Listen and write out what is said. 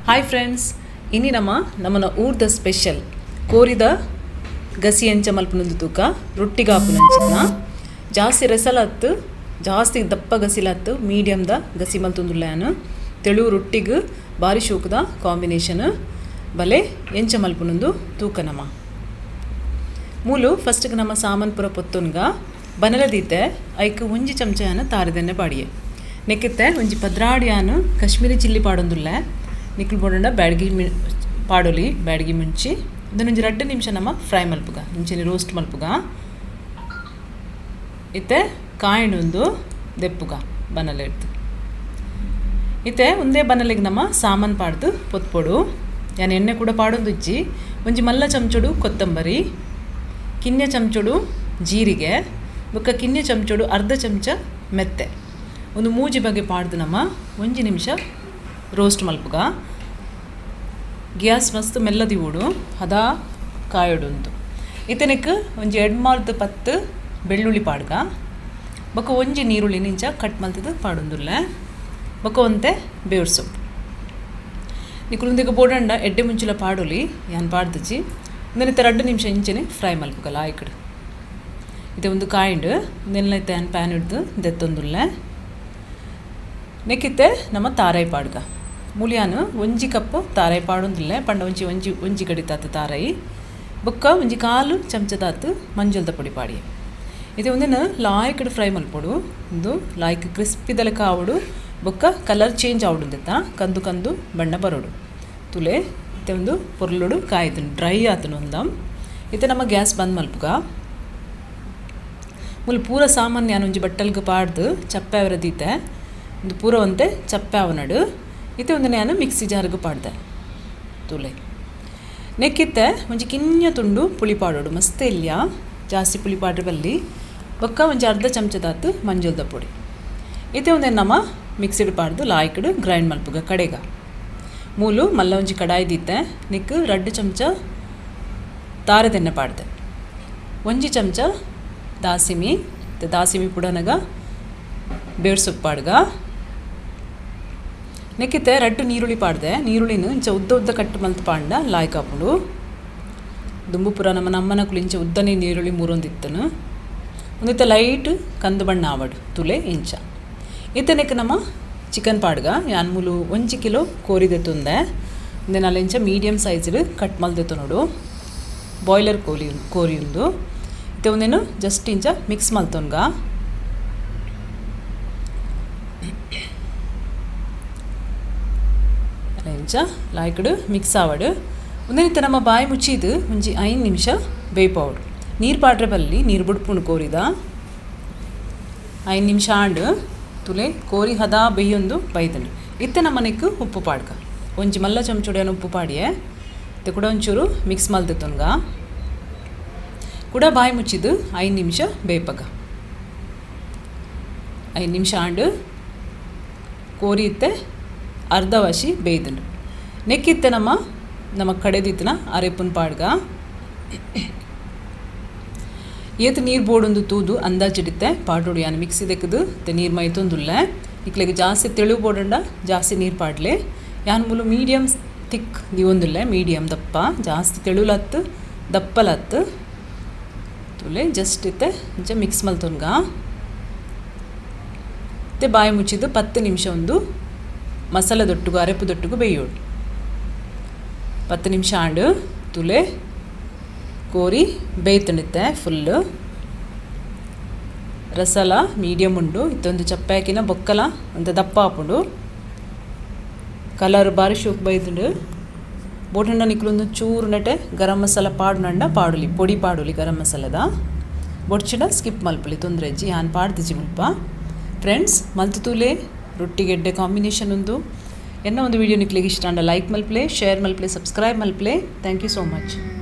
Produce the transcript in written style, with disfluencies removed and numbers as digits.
Hi friends, ಇನಿ ನಮ್ಮ ನಮ್ಮನ ಊರ್ದ ಸ್ಪೆಷಲ್ ಕೋರಿದ ಗಸಿ ಎಂಚ ಮಲ್ಪುನೊಂದು ತೂಕ ರೊಟ್ಟಿಗಾಪುನಂಚಿನ ಜಾಸ್ತಿ ರೆಸಲತ್ತು ಜಾಸ್ತಿ ದಪ್ಪ ಗಸಿಲತ್ತು ಮೀಡಿಯಮ್ದ ಗಸಿ ಮಲ್ತೊಂದುಲ್ಲಾನು ತೆಳು ರೊಟ್ಟಿಗೆ ಬಾರಿ ಶೋಕದ ಕಾಂಬಿನೇಷನ್ ಬಲೆ ಎಂಚ ಮಲ್ಪುನೊಂದು ತೂಕ ನಮ್ಮ ಮೂಲು ಫಸ್ಟ್ಗೆ ನಮ್ಮ ಸಾಮಾನ್ ಪುರ ಪೊತ್ತುನ್ಗ ಬನಲದೀತೆ ಐಕ್ ಒಂಜಿ ಚಮಚನ ತಾರಿದೆನ್ನೆ ಪಾಡಿಯೆ ನೆಕ್ಕಿತ್ತೆ ಒಂಜಿ ಪದ್ರಾಡಿಯಾನು ಕಾಶ್ಮೀರಿ ಚಿಲ್ಲಿ ಪಾಡೊಂದುಲ್ಲೆ ನಿಕ್ಲು ಬೋಡಂಡ ಬ್ಯಾಡ್ಗಿ ಪಾಡೊಲಿ ಬ್ಯಾಡ್ಗಿ ಮುಂಚಿ ಒಂಜಿ 2 ನಿಮಿಷ ನಮ್ಮ ಫ್ರೈ ಮಲ್ಪುಗ ಮುಂಚೆನೆ ರೋಸ್ಟ್ ಮಲ್ಪುಗ ಇತ್ತೆ ಕಾಯಿಡೊಂದು ದೆಪ್ಪುಗ ಬನಲೆಡ್ದು ಇತ್ತೆ ಒಂದೇ ಬನಲೆಗ್ ನಮ್ಮ ಸಾಮಾನ್ ಪಾಡ್ದು ಪೊತ್ಪೊಡು ಯಾನ್ ಎಣ್ಣೆ ಕೂಡ ಪಾಡೊಂದುಜ್ಜಿ ಒಂಜಿ ಮಲ್ಲ ಚಮಚೊಡು ಕೊತ್ತಂಬರಿ ಕಿನ್ಯ ಚಮಚೊಡು ಜೀರಿಗೆ ಬೊಕ್ಕ ಕಿನ್ಯ ಚಮಚೊಡು ಅರ್ಧ ಚಮಚ ಮೆತ್ತೆ ಒಂದು ಮೂಜಿ ಬಗೆ ಪಾಡ್ದು ನಮ್ಮ ಒಂಜಿ ನಿಮಿಷ ರೋಸ್ಟ್ ಮಲ್ಪುಗ ಗ್ಯಾಸ್ ಮಸ್ತ್ ಮೆಲ್ಲದಿವೋಡು ಹದಾ ಕಾಯೊಡುಂದು ಇತನೆಕ್ ಒಂಜಿ 2 10 ಬೆಳ್ಳುಳ್ಳಿ ಪಾಡ್ಗ ಬೊಕ್ಕ ಒಂಜಿ ನೀರುಳ್ಳಿ ನಿಂಚ ಕಟ್ ಮಲ್ತದು ಪಾಡೊಂದುಲ್ಲೆ ಬೊಕ್ಕ ಒಂತೆ ಬೇವ್ರ ಸೊಪ್ಪು ನಿಕುಲುಂದಿಗ ಬೋಡಂಡ ಎಡ್ಡೆ ಮುಂಚಿಲ ಪಾಡೊಲಿ ಯಾನ್ ಪಾಡ್ದುಜಿ ಒಂದನಿತ 2 ನಿಮಿಷ ಇಂಚನೆ ಫ್ರೈ ಮಲ್ಪುಗಲ ಆಯ್ಕಡು ಇದು ಒಂದು ಕಾಯಿಂಡು ನೆಲ್ಲೈತೆ ಯಾನ್ ಪ್ಯಾನ್ ಹಿಡ್ದು ದೆತ್ತೊಂದುಲ್ಲೆ ನೆಕ್ಕಿತ್ತೆ ನಮ್ಮ ತಾರಾಯಿ ಪಾಡ್ಗ ಮೂಲಿಯಾನು ಒಂಜಿ ಕಪ್ಪು ತಾರಾಯಿ ಪಾಡೊಂದುಲ್ಲೆ ಪಂಡ ಒಂಜಿ ಒಂಜಿ ಒಂಜಿ ಗಡಿತಾತು ತಾರಾಯಿ ಬೊಕ್ಕ ಒಂಜಿ 1/4 ಚಮಚದಾತು ಮಂಜಲ್ದ ಪೊಡಿ ಪಾಡಿ ಇದು ಒಂದಿನ ಲಾಯ್ಕಡ್ ಫ್ರೈ ಮಲ್ಪೊಡು ಒಂದು ಲಾಯ್ಕ್ ಕ್ರಿಸ್ಪಿದಲೆ ಕಾವಡು ಬೊಕ್ಕ ಕಲರ್ ಚೇಂಜ್ ಆವಡುಂದಿತ್ತ ಕಂದು ಕಂದು ಬಣ್ಣ ಬರೋಡು ತುಲೆ ಇತ್ತೆ ಒಂದು ಪೊರ್ಲುಡು ಕಾಯ್ತನು ಡ್ರೈ ಆತನು ಒಂದ ಇತ್ತೆ ನಮ್ಮ ಗ್ಯಾಸ್ ಬಂದ್ ಮಲ್ಪುಗ ಮೂಲು ಪೂರ ಸಾಮಾನ್ಯ ಒಂಜಿ ಬಟ್ಟಲ್ಗೆ ಪಾಡ್ದು ಚಪ್ಪೆ ಅವರದೀತೆ ಒಂದು ಪೂರ ಒಂತೆ ಚಪ್ಪೆ ಅವನಡು ಇತ್ತೆ ಒಂದು ನಾನು ಮಿಕ್ಸಿ ಜಾರ್ಗೆ ಪಾಡ್ದೆ ತುಲೆ ನೆಕ್ಕಿತ್ತೆ ಒಂಜಿ ಕಿನ್ಯ ತುಂಡು ಪುಳಿ ಪಾಡೋಡು ಮಸ್ತ್ ಇಲ್ಲಿಯ ಜಾಸ್ತಿ ಪುಳಿ ಪಾಡ್ರೆ ಬಲ್ಲಿ ಬೊಕ್ಕ ಒಂಜಿ ಅರ್ಧ ಚಮಚದಾತು ಮಂಜಲ್ದ ಪೊಡಿ ಇತ್ತೆ ಒಂದೇ ನಮ್ಮ ಮಿಕ್ಸಿಡ್ ಪಾಡ್ದು ಲಾಯ್ಕಡು ಗ್ರೈಂಡ್ ಮಲ್ಪುಗ ಕಡೆಗ ಮೂಲು ಮಲ್ಲ ಒಂಜಿ ಕಡಾಯಿ ದೀತೆ ನಿಕ್ 2 ಚಮಚ ತಾರೆದೆಣ್ಣೆ ಪಾಡ್ದೆ ಒಂಜಿ ಚಮಚ ದಾಸಿಮಿ ದಾಸಿಮಿ ಪುಡನಗ ಬೇರ್ ಸೊಪ್ಪು ಪಾಡ್ಗ ನೆಕ್ಕಿತ್ತೆ 2 ನೀರುಳ್ಳಿ ಪಾಡ್ದೆ ನೀರುಳ್ಳಿನ ಇಂಚ ಉದ್ದ ಉದ್ದ ಕಟ್ ಮಲ್ತ್ ಪಾಂಡ ಲಾಯ್ಕಾಪುಂಡು ದುಂಬುಪುರ ನಮ್ಮ ನಮ್ಮನಕುಲು ಇಂಚ ಉದ್ದನೆ ನೀರುಳ್ಳಿ ಮೂರೊಂದಿತ್ತನು ಒಂದಿತ್ತ ಲೈಟ್ ಕಂದು ಬಣ್ಣ ಆವಡು ತುಲೆ ಇಂಚ ಇತ್ತನೆಕ್ ನಮ್ಮ ಚಿಕನ್ ಪಾಡ್ಗ ಯಾನ್ ಮೂಲು 1 ಕಿಲೋ ಕೋರಿದೆ ತುಂದೆ ಒಂದೇ 4 ಇಂಚ ಮೀಡಿಯಮ್ ಸೈಜ್ಡ್ ಕಟ್ ಮಲ್ದೆತ್ತು ನೋಡು ಬಾಯ್ಲರ್ ಕೋಲಿ ಕೋರಿ ಉಂದು ಇತ್ತೆ ಒಂದೇನು ಜಸ್ಟ್ ಇಂಚ ಮಿಕ್ಸ್ ಮಲ್ತೊನ್ಗ ಇಂಚ ಲಾಯ್ಕಡು ಮಿಕ್ಸ್ ಆವಡು ಒಂದೇನಿತ್ತ ನಮ್ಮ ಬಾಯಿ ಮುಚ್ಚಿದು ಒಂಜಿ 5 ನಿಮಿಷ ಬೇಯ್ಪಾವಡು ನೀರು ಪಾಡ್ರೆ ಬಲ್ಲಿ ನೀರು ಬುಡ್ಪುಂಡು ಕೋರಿದ 5 ನಿಮಿಷ ಆಂಡು ತುಲೆ ಕೋರಿ ಹದಾ ಬೇಯೊಂದು ಬೈದಂಡು ಇತ್ತೆ ನಮ್ಮ ನೆಕ್ಕು ಉಪ್ಪು ಪಾಡ್ಕ ಒಂಜಿ ಮಲ್ಲ ಚಮಚೊಡಿಯನ ಉಪ್ಪು ಪಾಡಿಯೆ ಇತ್ತೆ ಕೂಡ ಒಂಚೂರು ಮಿಕ್ಸ್ ಮಲ್ದೆತ್ತೊನ್ಗ ಕೂಡ ಬಾಯಿ ಮುಚ್ಚಿದ್ದು 5 ನಿಮಿಷ ಬೇಯ್ಪಗ 5 ನಿಮಿಷ ಆಂಡು ಕೋರಿ ಇತ್ತೆ ಅರ್ಧ ವಾಸಿ ಬೇಯ್ದಂಡು ನೆಕ್ಕಿತ್ತೆ ನಮ್ಮ ನಮ್ಮ ಕಡೆದಿತ್ತನ ಅರೆಪುನ್ ಪಾಡ್ಗ ಏತು ನೀರು ಬೋಡೊಂದು ತೂದು ಅಂದಾಜಿಡಿತ್ತೆ ಪಾಡೋಡು ಯಾನ್ ಮಿಕ್ಸಿ ದೆಕ್ಕದು ಇತ್ತೆ ನೀರು ಮೈತೊಂದುಲ್ಲೆ ಇಕ್ಲೆಗ್ ಜಾಸ್ತಿ ತೆಳು ಬೋಡಂಡ ಜಾಸ್ತಿ ನೀರು ಪಾಡ್ಲೆ ಯಾನ್ ಮೂಲು ಮೀಡಿಯಮ್ ತಿಕ್ ದಿವೊಂದುಲ್ಲೆ ಮೀಡಿಯಮ್ ದಪ್ಪ ಜಾಸ್ತಿ ತೆಳುಲತ್ತು ದಪ್ಪಲತ್ತು ತುಲೆ ಜಸ್ಟ್ ಇತ್ತೆ ಇಂಚ ಮಿಕ್ಸ್ ಮಲ್ತೊನ್ಗ ಇತ್ತೆ ಬಾಯಿ ಮುಚ್ಚಿದ್ದು 10 ನಿಮಿಷ ಒಂದು ಮಸಾಲೆ ದೊಟ್ಟುಗು ಅರೆಪು ದೊಟ್ಟುಗು ಬೇಯೋಡು 10 ನಿಮಿಷ ಆಂಡು ತುಲೆ ಕೋರಿ ಬೇಯ್ತಣಿತ್ತೆ ಫುಲ್ಲು ರಸಲ ಮೀಡಿಯಮ್ ಉಂಡು ಇತ್ತೊಂದು ಚಪ್ಪಾಕಿನ ಬೊಕ್ಕಲ ಅಂತ ದಪ್ಪ ಆಪುಂಡು ಕಲರ್ ಬಾರಿ ಶೋಕ್ ಬೈದುಂಡು ಬೋಟಂಡ ನಿಕ್ಲೊಂದು ಚೂರು ನೆಟೆ ಗರಂ ಮಸಾಲ ಪಾಡುನಂಡ ಪಾಡುಲಿ ಪೊಡಿ ಪಾಡುಲಿ ಗರಂ ಮಸಾಲದ ಬೊಡ್ಚಿಡ ಸ್ಕಿಪ್ ಮಲ್ಪಲಿ ತೊಂದರೆ ಅಜ್ಜಿ ಯಾನ್ ಪಾಡ್ದಿಜಿ ಮುಲ್ಪ ಫ್ರೆಂಡ್ಸ್ ಮಲ್ತು ತೂಲೆ ರೊಟ್ಟಿಗೆಡ್ಡೆ ಕಾಂಬಿನೇಷನ್ ಒಂದು ಎನ್ನ ಒಂದು ವಿಡಿಯೋ ನಿಕ್ಲಿಗೆ ಇಷ್ಟ ಅಂಡ ಲೈಕ್ ಮಲ್ಪ್ಲೆ ಶೇರ್ ಮಲ್ಪ್ಲೆ ಸಬ್ಸ್ಕ್ರೈಬ್ ಮಲ್ಪ್ಲೆ. Thank you so much.